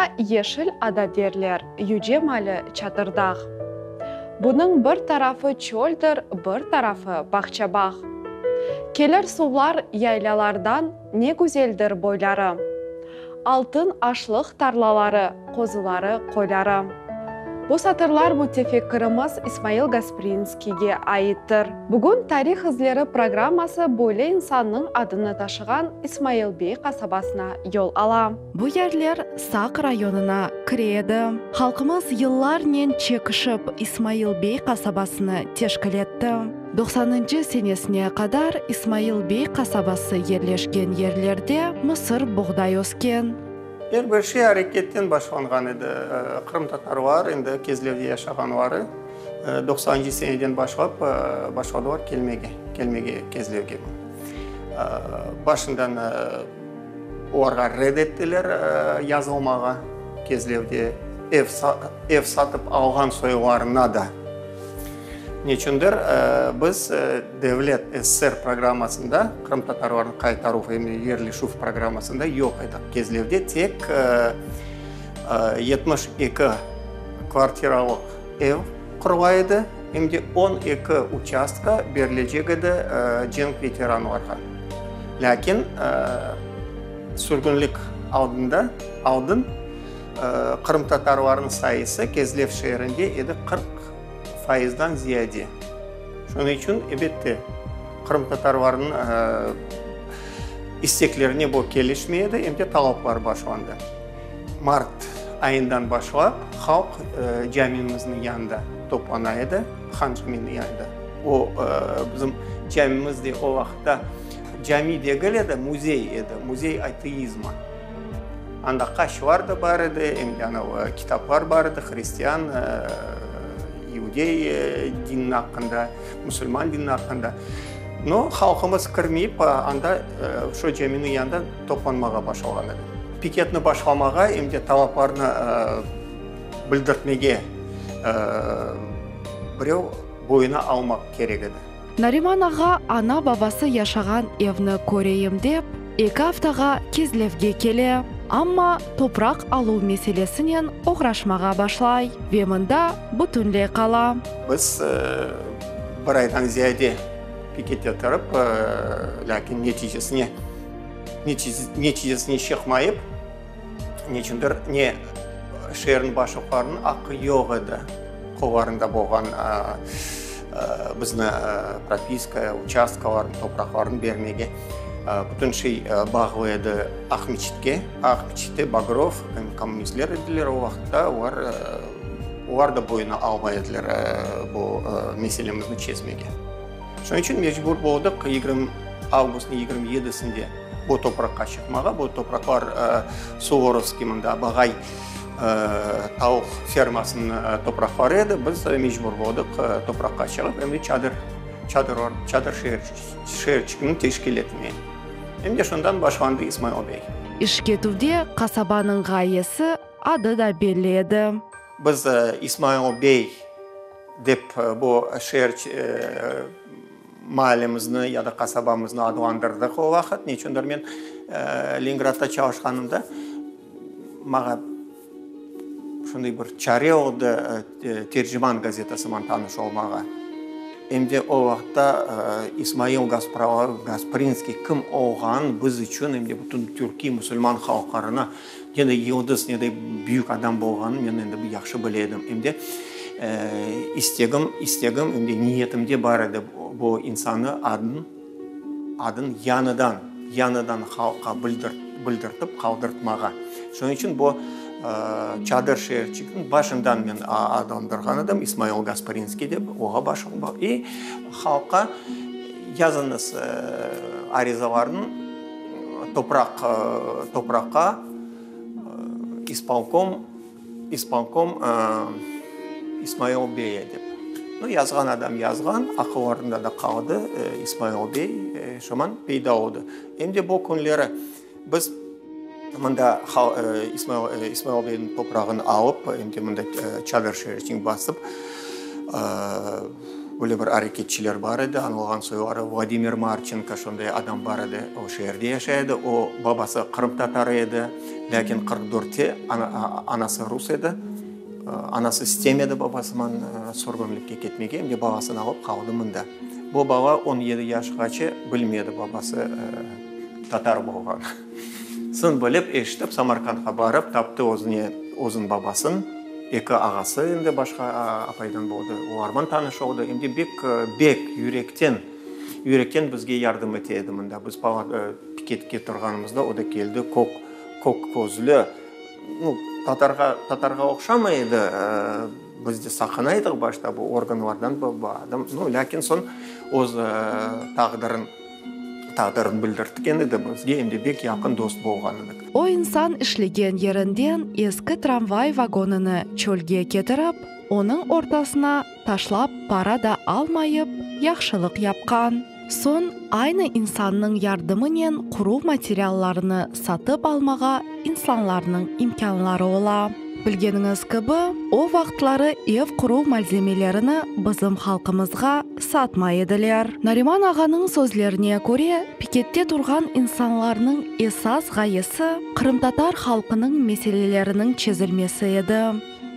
Buña Yeşil ada derler, yüce mali Çatırdağ. Bunıñ bir tarafı çöldir, bir tarafı bağça-bağ. Kelir suvlar yaylalardan, ne güzeldir boyları. Altın aşlıq tarlaları, qozuları, qoyları. Bu satırlar mütefekkirimiz İsmail Gasprinskiyge aittir. Bugün Tarih izleri programması böyle insannıñ adını taşığan İsmail bey qasabasına yol ala. Bu yerler Saq rayonına kire edi. Halqımız yıllarnen çekişip İsmail bey qasabasını teşkil etti. Doqsanıncı senesine qadar İsmail bey qasabası yerleşken yerlerde mısır buğday ösken. Er bir şey areketten başlanğan edi. Qırımtatarlar, endi Kezlevde yaşağanları, doqsanıncı seneden başlap başladılar kelmege, kelmege Kezlevge. Başından olarğa red ettiler yazılmağa Kezlevde, ev ev satıp alğan soylarına da. Neçündir, biz devlet SSR programmasında, qırımtatarlarnı qaytaruv em de yerleşüv programmasında yoq edik. Kezlevde tek 72 kvartiralıq ev qurula edi, em de 12 uçastka berilecek edi cenk veteranlarğa. Lâkin sürgünlik aldında, aldın qırımtatarlarnıñ sayısı Kezlev şeerinde edi 40 Fayızdan ziyade. Şunıñ içün, ebette, qırımtatarlarnıñ isteklerine bu kelişmey edi, em de talaplar başlandı. Mart ayından başlap halq camimizniñ yanında toplana edi, Han caminiñ yanında. O, bizim camimiz de o vaqıtta cami degil edi, müzey edi, müzey ateizma. Anda qaşlar da bar edi, em de anavı kitaplar bar edi, hristian, iudey dinini aqqında, musulman dinini aqqında. No, halqımız kirmeyip, anda şo caminiñ yanında toplanmağa başlağan edi. Piketni başlamağa, em de talaplarnı bildirtmege birev boyuna almaq kerek edi. Nariman ağa ana-babası yaşağan evni köreyim dep, eki aftağa Kezlevge kele, amma topraq aluv meselesinen oğraşmağa başlay ve mında bütünley qala. Biz bir aydan ziyade pikette turıp, lâkin neticesine neticesine çıqmayıp, Neçündir, ne şeerniñ başlıqlarınıñ aqqı yoq edi, qollarında bolğan bizni propiska, uçastkalarnı, topraqlarnı bermege. Bütün şey bağlı edi Aqmeçitke. Aqmeçitte Bagrov, kommunistler ediler o vaqıtta, olar, olar da boyuna almay ediler bu meselemizni çezmege. Şunıñ içün mecbur boldıq 20 avgustnıñ 27-sinde bu topraqqa çıqmağa. Bu topraqlar Suvorovskiy mında Bağay tavuq fermasınıñ topraqları edi. Biz mecbur boldıq topraqqa çıqıp, em de çadır, çadır, çadır şeerçigini teşkil etmeye. Em de şundan başlandı İsmail bey. İş ketüvde qasabanıñ ğayesi, adı da belli edi. Biz İsmail bey dep bu şeer maalemizni ya da qasabamıznı adlandırdıq o vaqıt. Neçündir men Leningradda çalışqanımda maña şunday bir çare oldı Terciman gazetasıman tanış olmağa. Em de o vaqıtta İsmail Gasprinskiy kim olğanın biz içün, em de bütün türkiy musulman halqlarına Ne de yıldız, ne de büyük adam bolğanın men endi yahşı bile edim. Em de istegim, istegim, em de niyetimde bar edi bu insannı adın, adın yañıdan, yañıdan halqqa bildirtip qaldırtmağa. Şunıñ içün bu çadır şeerçikniñ başından men adlandırğan edim, İsmail Gasprinskiy dep, oğa baş, i halqqa yazıñız arizalarnı. Topraq, topraqqa ispolkom, ispolkom İsmail bey dep. Nu, yazğan adam yazğan, aqıllarında da qaldı İsmail bey, şoman peyda oldı. Em de bu künleri biz mında İsmail, İsmail beyniñ toprağını alıp, em de mında çadır şeerçiğini basıp. Öyle bir areketçiler bar edi, añılğan soyları, Vladimir Marçenko şonday adam bar edi, o şeerde yaşay edi, o babası qırımtatarı edi, lâkin 44-te anası rus edi, anası istemedi babasıman sürgünlikke ketmege, em de balasını alıp qaldı mında. Bu bala 17 yaşqaçe bilmedi babası tatar bolğanı. Soñ bilip, eşitip, Samarkandqa barıp, taptı özüne, özüniñ babasın, eki ağası endi başqa apaydan boldı, olarman tanış oldı. Em de bek, bek yürekten, yürekten bizge yardım ete edi mında. Biz piketke turğanımızda o da keldi, kök, kök közlü, nu, tatarğa, tatarğa oqşamay edi, biz de saqına edik başta bu organlardan bu adam, nu, lâkin soñ öz taqdirin. Taqdirini bildirtken edi bizge, em de bek yaqın dost bolğan edik. O insan işlegen yerinden eski tramvay vagonını çölge ketirip, onıñ ortasına taşlap para da almayıp, yahşılıq yapqan. Soñ aynı insannıñ yardımınen quruv materiallarını satıp almağa insanlarnıñ imkânları ola. Bilgeniñiz kibi, o vaqıtları ev quruv malzemelerini bizim halqımızğa satmay ediler. Nariman ağanıñ sözlerine köre, pikette turğan insanlarnıñ esas ğayesi qırımtatar halqınıñ meseleleriniñ çezilmesi edi.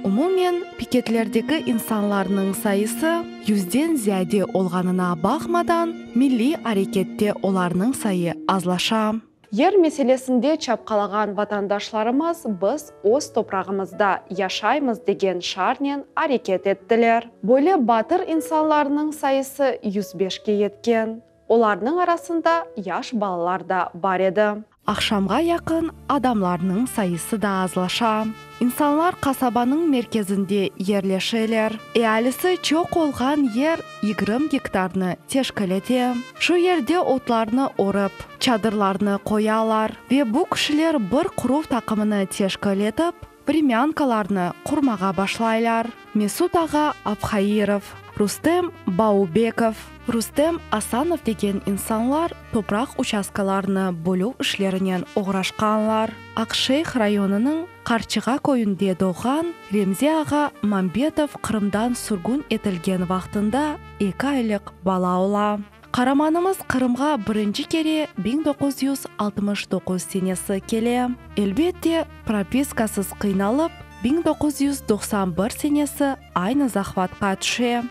Umumen, piketlerdeki insanlarnıñ sayısı yüzden ziyade olğanına baqmadan, milliy arekette olarnıñ sayı azlaşa. Yer meselesinde çapqalağan vatandaşlarımız biz öz toprağımızda yaşaymız degen şarnen areket ettiler. Böyle batır insanlarnıñ sayısı 105-ke yetken. Olarnıñ arasında yaş balalar da bar edi. Aqşamğa yaqın adamlarnıñ sayısı da azlaşa. İnsanlar qasabanıñ merkezinde yerleşeler. Ealisi çoq olğan yer yigirmi gektarnı teşkil ete. Şu yerde otlarnı örip, çadırlarnı qoyalar ve bu kişiler bir quruv taqımını teşkil etip, vremânkalarnı qurmağa başlaylar. Mesut ağa Abhairov, Rustem Baubekov, Rustem Asanov degen insanlar topraq uçastkalarını bölüv işlerinen oğraşqanlar. Aqşeyh rayonınıñ Qarçığa köyünde doğğan Remzi ağa Mambetov Qırımdan sürgün etilgen vaqtında eki aylıq bala ola. Qaramanımız Qırımğa birinci kere 1969 senesi kele. Elbette, propiskasız qıynalıp, 1991 senesi aynı zahvatqa tüşe.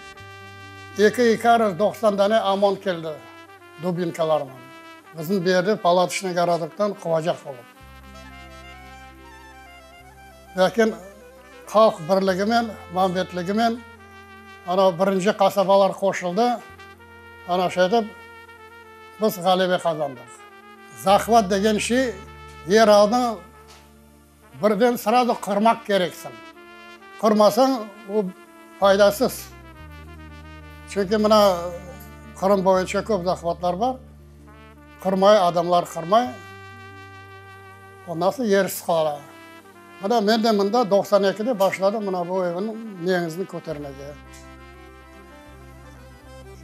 Eki Ikarus 90 dane OMON keldi dubinkalarman. Bizni berdi palatışnıy gorodoktan quvacaq olıp. Lâkin halq birligimen, mambetligimen ana birinci qasabalar qoşuldı, ana şay etip biz ğalebe qazandıq. Zahvat degen şey yer aldıñ, birden srazu qırmaq kereksiñ. Qırmasañ, o faydasız. Çünki mına Qırım boyunca köp zahvatlar bar, qırmay, adamlar qırmay. Ondan soñ yersiz qala. Mına men de mında 92-de başladım mına bu evniñ negizni kötermege.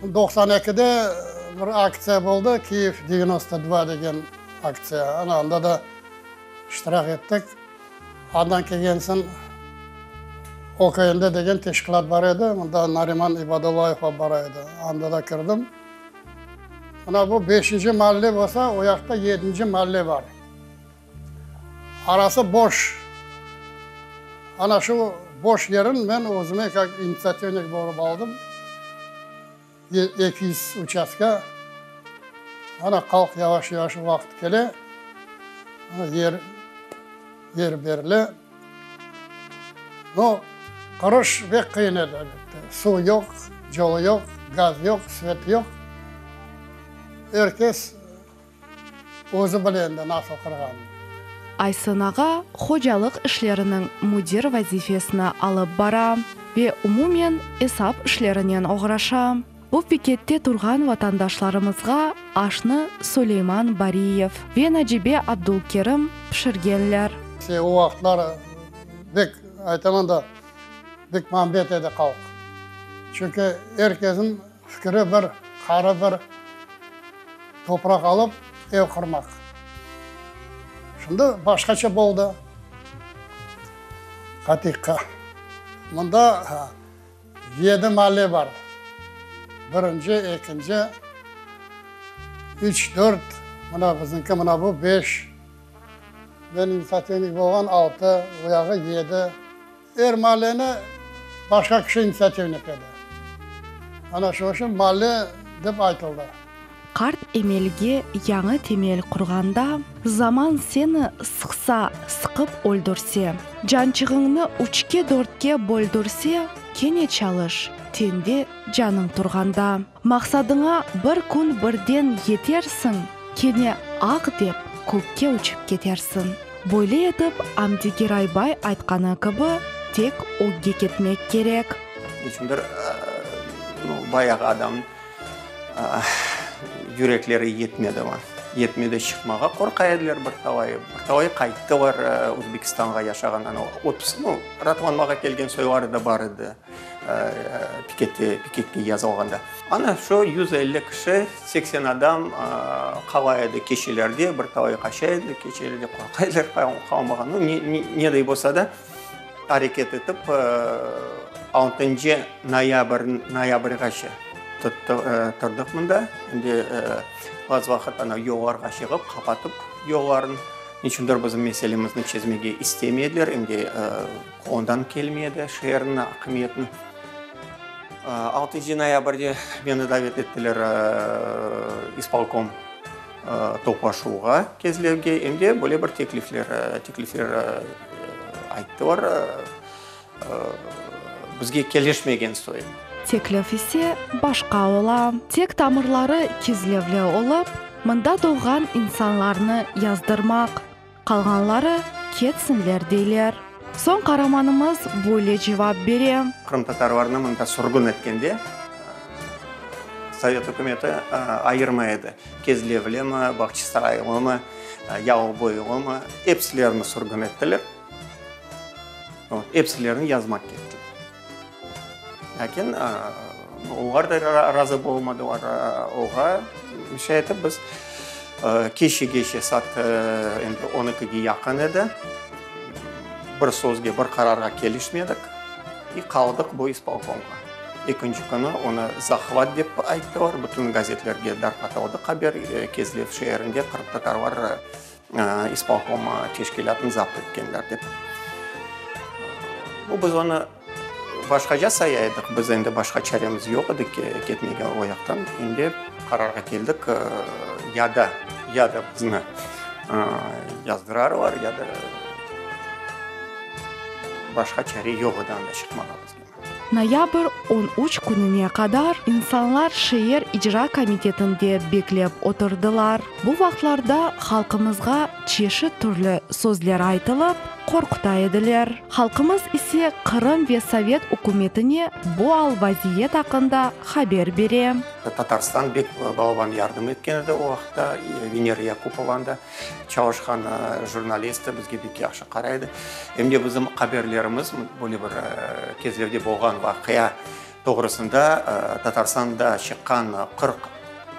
92-de bir aktsiya boldı, Kiyev 92 degen aktsiya. Ana anda da iştirak ettik. Andan kelgen soñ OKND degen teşkilât bar edi, mında Nariman İbadullayev bar edi, anda da kirdim. Mına bu beşinci malle bolsa, o yaqta yedinci malle bar. Arası boş. Ana şu boş yerin men özüme kak initsiativnik bolıp aldım. 200 uçastka. Ana halq yavaş-yavaş vaqıt kele, yer, yer berile. No, qırış bek qıyın edi, elbette. Suv yoq, yolu yoq, gaz yoq, svet yoq. Er kes özü bile endi nasıl qırğanını. Aysın ağa hocalıq işleriniñ müdir vazifesini alıp bara ve umumen esap işlerinen oğraşa. Bu pikette turğan vatandaşlarımızğa aşnı Suleyman Bariyev ve Nacibe Abdulkerim pişirgenler. O vaqıtlar bek, aytaman da, bek mambet edi halq. Çünki er kesniñ fikiri bir, qarı bir, topraq alıp ev qurmaq. Şimdi başqaça boldı. Qatiqqa. Mında Yedi malle bar. Birinci, ekinci, üç, dört, mına bizimki mına bu beş. Men inisiativnik bolğan altı, o yağı yedi. Er malleni başqa kişi inisiativnik edi. Ana şunıñ içün malle dep aytıldı. Qart emelge yañı temel qurğanda, zaman seni sıqsa, sıqıp öldürse, cançığıñnı üçke-dörtke böldürse, kene çalış, tende canıñ turğanda. Maqsadıña bir kün birden yetersiñ, kene aq dep kökke uçıp ketersiñ. Böyle etip, Amdi Geraybay aytqanı kibi, tek ögge ketmek kerek. Niçündir, bayağı adam yürekleri yetmedi oña. Yetmedi, çıqmağa qorqa ediler bir talay. Bir talay qayttılar Özbekistanğa yaşağan, ana, otuz, nu, raatlanmağa kelgen soyları da bar edi pikette, piketke yazılğanda. Ana şu 150 kişi, 80 adam qala edi keçelerde, bir talay qaça edi keçelerde, qorqa ediler qalmağa. Nu, ne dey bolsa da, areket etip, altıncı noyabr, noyabrğace turdıq mında. Endi bazı vaqıt ana yollarğa çıqıp, qapatıp yollarnı. Niçündir bizim meselemizni çezmege istemediler, endi ondan kelmedi şeerniñ akimiyetiniñ. Altıncı noyabrde meni davet ettiler ispolkom toplaşuvğa, Kezlevge, em de böyle bir teklifler, teklifler ayttılar, bizge kelişmegen soy. Teklif ise başqa ola, tek tamırları Kezlevli olıp, mında doğğan insanlarnı yazdırmaq. Qalğanları ketsinler, deyler. Soñ qaramanımız böyle cevap bere. Qırımtatarlarnı mında sürgün etkende Sovet ükümeti ayırmay edi, Kezlevlimi, Bağçasaraylımı, Yalıboylumı, episilerini sürgün ettiler, episilerini yazmaq kettiler. Lâkin olar da razı olmadılar oğa. Şey etip biz keşe-keşe saat endi on ekige yaqın edi. Bir sözge, bir qararğa kelişmedik i qaldıq bu ispolkomğa. Ekinci künü onı zahvat dep ayttılar, bütün gazetlerge darqatıldı haber, Kezlev şeerinde qırımtatarlar ispolkom teşkilâtını zapt etkenler dep. Bu biz onı başqaca saya edik, biz endi başqa çaremiz yoq edi ketmege o yaqtan. Endi qararğa keldik, ya da, ya da bizni yazdırarlar, ya da başqa çare yoq edi anda çıqmağa bizge. Noyabr on üç kününe qadar insanlar şeer icra komitetinde beklep oturdılar. Bu vaqıtlarda halqımızğa çeşit türlü sözler aytılıp, qorquta ediler. Halqımız ise Qırım ve Sovet ükümetine bu al-vaziyet aqqında haber bere. Tatarstan bek balaban yardım etken edi o vaqıtta, Venera Yakupova anda çalışqan jurnalist bizge bek yahşı qaray edi. Em de bizim haberlerimiz, böyle bir Kezlevde bolğan vaqia doğrusında Tatarstanda çıqqan 40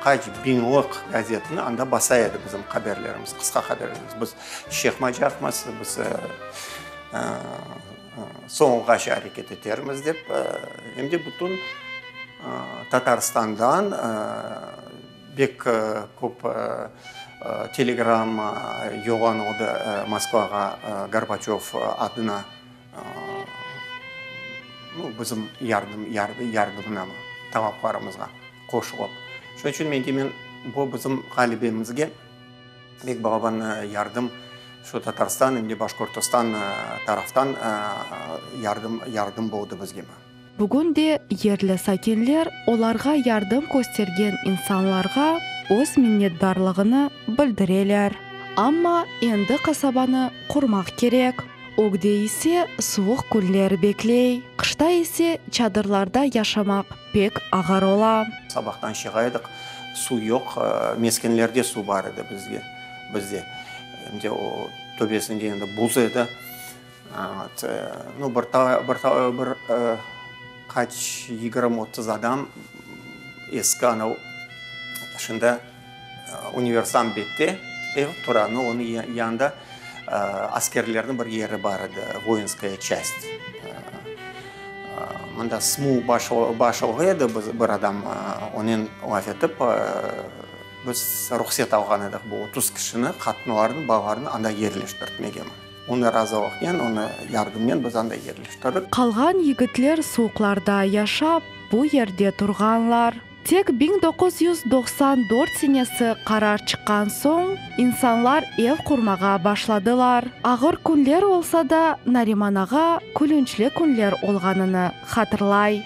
qaç biñlik gazetni anda basa edi bizim haberlerimiz, qısqa haberlerimiz. Biz çıqmaycaqmız, biz soñuğace areket etermiz dep, em de bütün Tatarstandan Bek köp telegramma yoğan oldı Moskvağa Gorbaçöv adına, bizim yardım, yardımına, talaplarımızğa qoşulıp. Şunıñ içün men deymen, bu bizim ğalebemizge bek balaban yardım şu Tatarstan em de Başkortostan taraftan yardım, yardım boldı bizge. Bugün de yerli sakinler olarğa yardım köstergen insanlarğa öz minnetdarlığını bildireler. Amma endi qasabanı qurmaq kerek. Ögde ise suvuq künler bekley, qışta ise çadırlarda yaşamaq pek ağır ola. Sabahtan çığa edik, suv yoq, meskenlerde suv bar edi bizge, bizde. Em de o töpesinde endi buz edi. Nu, bir bir bir qaç, 20-30 adam eski anav şimdi universam bette ev tura, nu, onıñ yanında askerlerniñ bir yeri bar edi, voyinskaya çast. Mında SMU başlığı edi bir adam, onen laf etip, biz ruhset alğan edik bu 30 kişini, qatınlarnı, balalarnı anda yerleştirtmege. Onıñ razılıqnen, onıñ yardımınen biz anda yerleştirdik. Qalğan yigitler suvuqlarda yaşap, bu yerde turğanlar. Tek 1994 senesi qarar çıqqan soñ, insanlar ev qurmağa başladılar. Ağır künler olsa da, Nariman ağa külünçli künler olğanını hatırlay.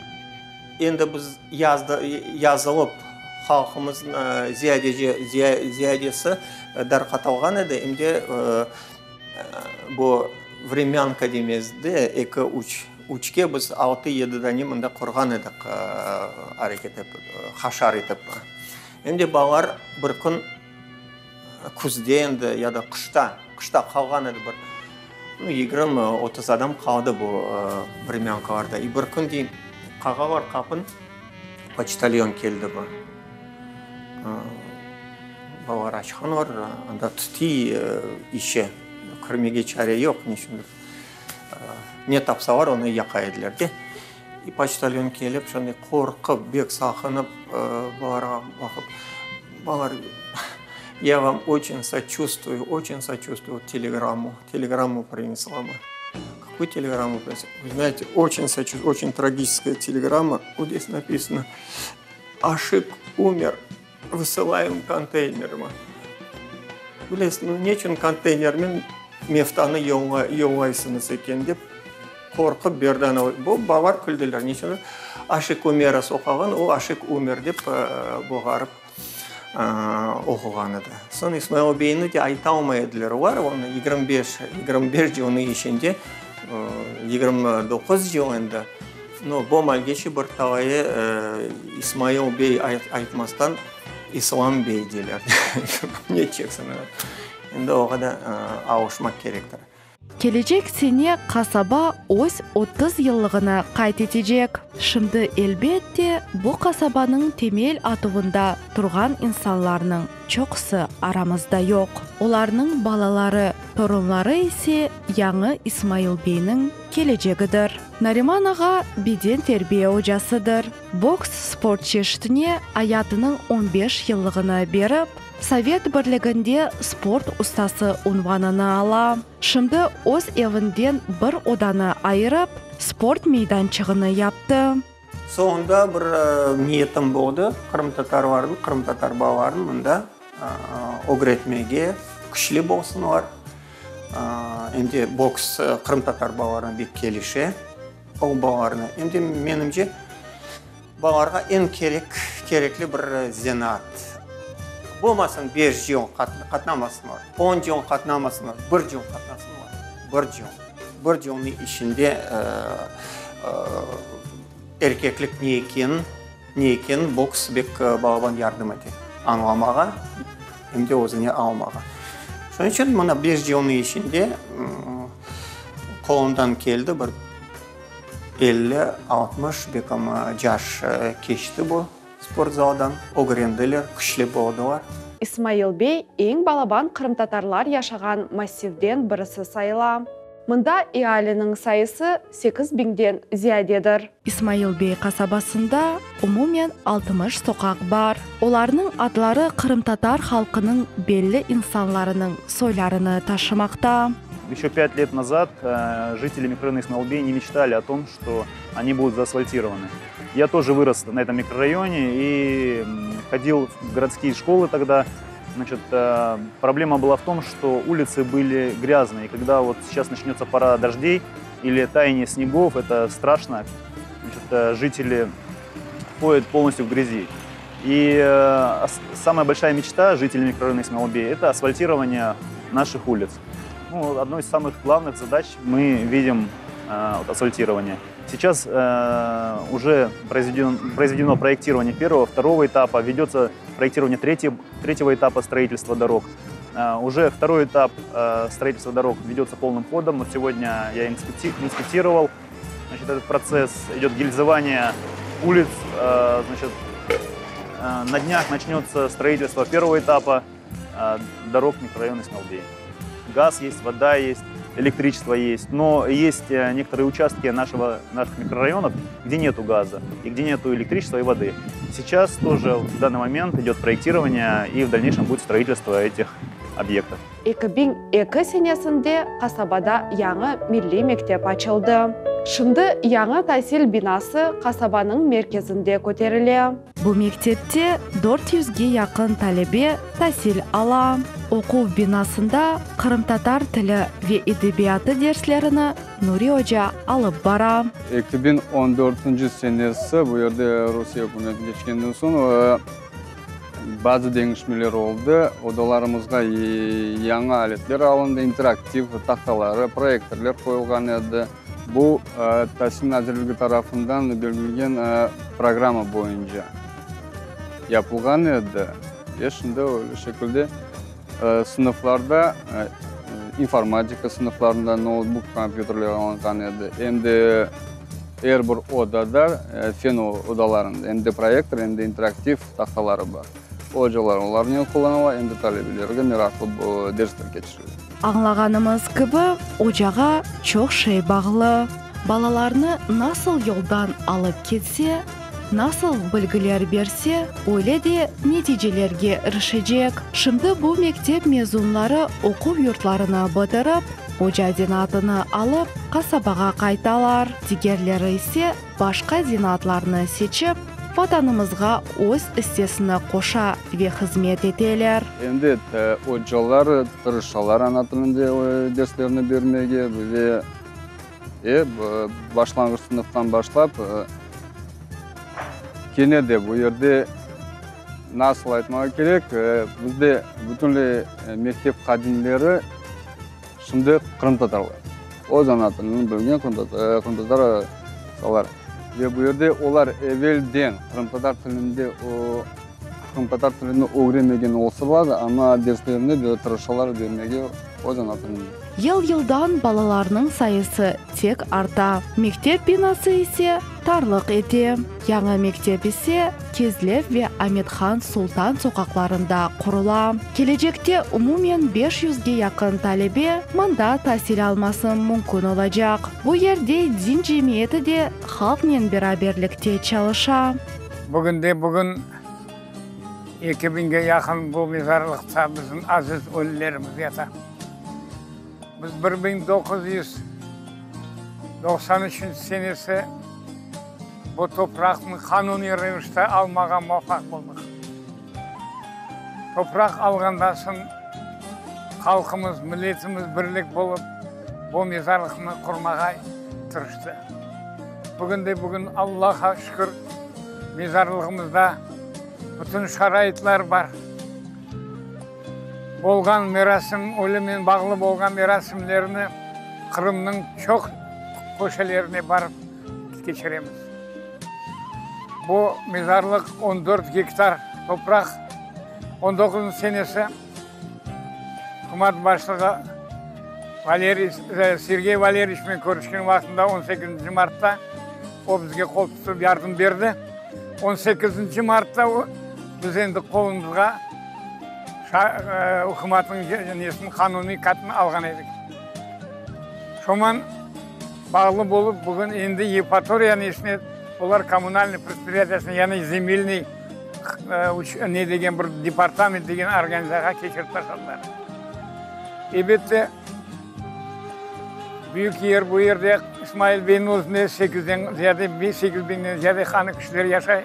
Endi biz yazdı, yazılıp, halqımız ziyadece, ziyadesi darqatılğan edi, em de bu vremânka demezdi, eki, üç, üçke biz altı, yedi dane mında qurğan edik, areket etip, haşar etip. Em de balalar bir kün küzde endi ya da qışta, qışta qalğan edi bir, nu, 20, 30 adam qaldı bu vremânkalarda. I bir kün dey, qağalar qapın, poçtalyon keldi bu. Balalar açqanlar, anda tütiy içi, kirmege çare yoq, neçündir. Ne tapsalar, onı yaqa ediler de. I poçtalyon kelip, şonday qorqıp, bek saqınıp, balalarğa baqıp, Balalar, ya vam oçen soçuvstvuyu, oçen soçuvstvuyu, vot telegrammu, telegrammu prinesla mı. Kakuyu telegrammu prinesla? Vı znayete, oçen soçuvstvuyu, oçen tragiçeskaya telegramma, vot zdes napisano, Aşıq umer, vısılayım konteynermi. Bilesiñ, nu neçün konteynermen meftanı yollaysıñız eken dep qorqıp berdi ana. Bu balalar küldiler, neçün Aşıq Umera soqağın, o Aşıq Umer dep boğarıp oquğan edi. Soñ İsmail beyni de aytalmay ediler olar, onı 25, 25 yılnıñ içinde, 29 yıl endi. No, bu malgeçe bir talayı İsmail bey aytmastan İslam bey deyler. Ne etceksiñ? Endi oğa da alışmaq kerektir. Kelecek sene qasaba öz 30 yıllığını qayd etecek. Şimdi, elbet de, bu qasabanıñ temel atuvında turğan insanlarnıñ çoqusı aramızda yoq. Olarnıñ balaları, torunları ise yañı İsmail beyniñ kelecegidir. Nariman ağa beden terbiye ocasıdır. Boks sport çeşitine ayatınıñ on beş yıllığını berip, Sovet Birliginde sport ustası unvanını ala. Şimdi öz evinden bir odanı ayırıp, sport meydançığını yaptı. Soñunda bir niyetim boldı, qırımtatarlarnı, qırımtatar balalarını mında ögretmege, küçlü bolsunlar. Em de boks qırımtatar balalarına bek kelişe, o balalarına. Em de, menimce, balalarğa eñ kerek, kerekli bir zenaat. Bolmasın beş yıl qatnamasınlar, on yıl qatnamasınlar, bir yıl qatnasınlar, bir yıl. Bir yılnıñ içinde erkeklik ne ekenin, ne ekenin boks bek balaban yardım ete añlamağa, em de özüne almağa. Şunıñ içün mına beş yılnıñ içinde qolumdan keldi bir 50, 60 bekim yaş keçti bu sportzaldan, ögrendiler, küçlü boldılar. İsmail bey eñ balaban qırımtatarlar yaşağan massivden birisi sayıla. Mında ealiniñ sayısı sekiz biñden ziyadedir. İsmail bey qasabasında umumen 60 soqaq bar. Olarnıñ adları qırımtatar halqınıñ belli insanlarınıñ soylarını taşımaqta. Еще пять лет назад жители микрорайона Исмаил-Бей не мечтали о том, что они будут заасфальтированы. Я тоже вырос на этом микрорайоне и ходил в городские школы тогда. Значит, проблема была в том, что улицы были грязные. И когда вот сейчас начнется пора дождей или таяние снегов, это страшно. Значит, жители ходят полностью в грязи. И э, самая большая мечта жителей микрорайона Исмаил-Бей – это асфальтирование наших улиц. Ну, одной из самых главных задач мы видим э, вот, асфальтирование. Сейчас э, уже произведен, произведено проектирование первого, второго этапа, ведется проектирование третьего, третьего этапа строительства дорог. Э, уже второй этап э, строительства дорог ведется полным ходом. Вот сегодня я инспекти, инспектировал значит, этот процесс. Идет гильзование улиц. Э, значит, э, на днях начнется строительство первого этапа э, дорог микрорайона Исмалбей. Газ есть, вода есть. Электричество есть, но есть э, некоторые участки нашего, наших микрорайонов, где нету газа и где нету электричества и воды. Сейчас тоже в данный момент идет проектирование и в дальнейшем будет строительство этих объектов. 2002 senesinde qasabada yañı milliy mektep açıldı. Şimdi yañı tasil binası qasabanıñ merkezinde köterile. Bu mektepte dört yüzge yaqın talebe tasil ala. Oquv binasında qırımtatar tili ve edebiyatı derslerini Nuri oca alıp bara. 2014 senesi bu yerde Rusiye ükümeti keçkenden soñ bazı deñişmeler oldı. Odalarımızğa yañı aletler alındı, interaktiv tahtaları, proyektorlar qoyulğan edi. Bu, Tasil nazirligi tarafından belgilgen programma boyunca yapılğan edi ve şimdi öyle şekilde sınıflarda, informatika sınıflarında noutbuk kompyuterler alınğan edi. Em de er bir odada, fen odalarında, em de proyektor, em de interaktiv tahtaları bar. Ocalar olarnen qullanıla, em de talebelerge meraqlı dersler keçirile. Añlağanımız kibi, ocağa çoq şey bağlı. Balalarnı nasıl yoldan alıp ketse, nasıl bilgiler berse, öyle de neticelerge irişecek. Şimdi bu mektep mezunları oquv yurtlarını bitirip, oca zenaatını alıp, qasabağa qaytalar, digerleri ise başqa zenaatlarnı seçip, Vatanımızğa öz issesini qoşa ve hızmet eteler. Endi ocalar tırışalar ana tilinde derslerni bermege ve başlanğıç sınıftan başlap kene de bu yerde nasıl aytmağa kerek, bizde bütünley mektep hadimleri şimdi qırımtatarlar, öz ana tilini bilgen qırımtatar insanlar. Ve bu yerde olar evelden qırımtatar tilinde qırımtatar tilini ögrenmegen olsalar da, amma derslerini tırışalar bermege öz ana tilinde. Yıl-yıldan balalarnıñ sayısı tek arta, mektep binası ise tarlıq ete. Yañı mektep ise Kezlev ve Amethan Sultan soqaqlarında qurula. Kelecekte umumen beş yüzge yaqın talebe mında tasil alması mümkün olacaq. Bu yerde din cemiyeti de halqnen beraberlikte çalışa. Bugünde-bugün eki biñge yaqın bu mezarlıqta bizim aziz ölülerimiz yata. Biz 1993 senesi bu topraqnı qanuniy revişte almağa muvaffaq boldıq. Topraq alğandan soñ halqımız, milletimiz birlik bolıp, bu mezarlıqnı qurmağa tırıştı. Bugünde-bugün, Allahqa şükür, mezarlığımızda bütün şaraitler bar. Olğan merasim, ölümnen bağlı bolğan merasimlerni Qırımnıñ çoq köşelerine barıp keçiremiz. Bu mezarlıq on dört gektar topraq. On doquzıncı senesi ükümet başlığı Valeriy, Sergey Valeryeviçnen körüşken vaqtında on sekizinci martta o bizge qol tutıp yardım berdi. On sekizinci martta biz endi qolumızğa ükümetniñ nesini, qanuniy katını alğan edik. Şoman bağlı bolıp, bugün endi Yevpatoriya nesine, olar kommunalnıy predpriyatiyasına, yani zemelnıy ne degen bir departament degen organizatsiyağa keçirip taşladılar. Elbette, büyük yer, bu yerde İsmail beyniñ özünde sekizden ziyade, sekiz biñden ziyade hanı kişiler yaşay.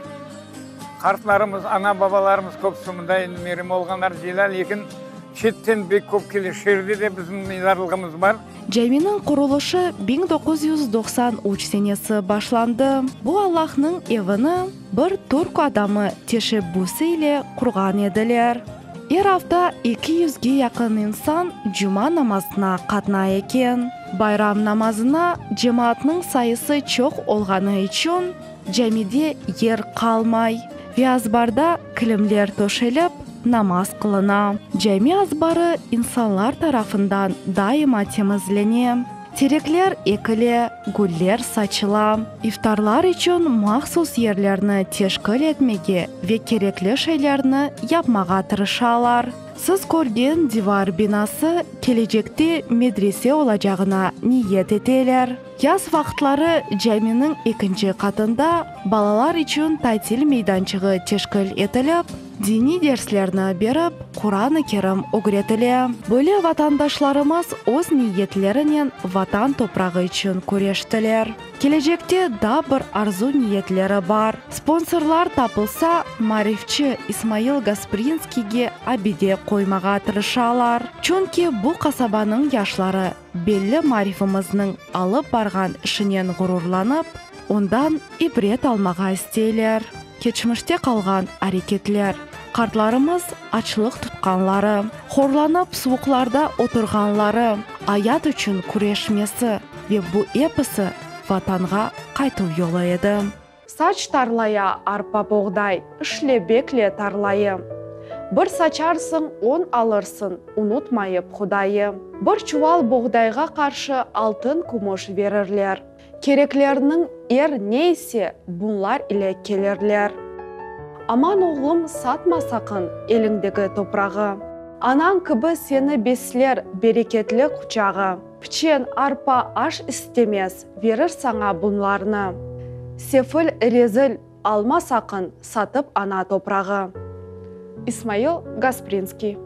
Qartlarımız, ana-babalarımız köpüsi mında endi merum olğanlar, Celâl, lekin çetten pek köp kele. Şeerde de bizim mezarlığımız bar. Caminiñ qurulışı 1993 senesi başlandı. Bu Allahnıñ evini bir türk adamı teşebbüsi ile qurğan ediler. Er afta eki yüzge yaqın insan cuma namazına qatnay eken. Bayram namazına cemaatnıñ sayısı çoq olğanı içün, Camide yer qalmay ve azbarda kilimler töşelip, namaz qılına. Cami azbarı insanlar tarafından daima temizlene. Terekler ekile, güller saçıla. İftarlar içün mahsus yerlerni teşkil etmege ve kerekli şeylerni yapmağa tırışalar. Siz körgen divar binası kelecekte medrese olacağına niyet eteler. Yaz vaqıtları caminiñ ekinci qatında balalar içün tatil meydançığı teşkil etilip, diniy derslerni berip, Quran-ı Kerim ögretile. Böyle vatandaşlarımız öz niyetlerinen Vatan toprağı içün küreştiler. Kelecekte daa bir arzu-niyetleri bar, sponsorlar tapılsa, maarifçi İsmail Gasprinskiyge abide qoymağa tırışalar. Çünki bu qasabanıñ yaşları belli maarifimizniñ alıp barğan işinen ğururlanıp, ondan ibret almağa isteyler. Keçmişte qalğan areketler, qartlarımız açlıq tutqanları, horlanıp suvuqlarda oturğanları, ayat içün küreşmesi ve bu episi Vatanğa qaytuv yolu edi. Saç tarlaya arpa-boğday, işle bekle tarlayı. Bir saçarsıñ, on alırsıñ, unutmayıp Hudayı. Bir çuval boğdayğa qarşı altın-kümüş verirler. Kereklerniñ er ne ise, bunlar ile kelirler. Aman, oğlum, satma saqın eliñdegi toprağı. Anañ kibi seni besler bereketli quçağı. Piçen, arpa aş istemez, verir saña bunlarnı. Sefil, rezil, alma saqın satıp ana toprağı. İsmail Gasprinskiy.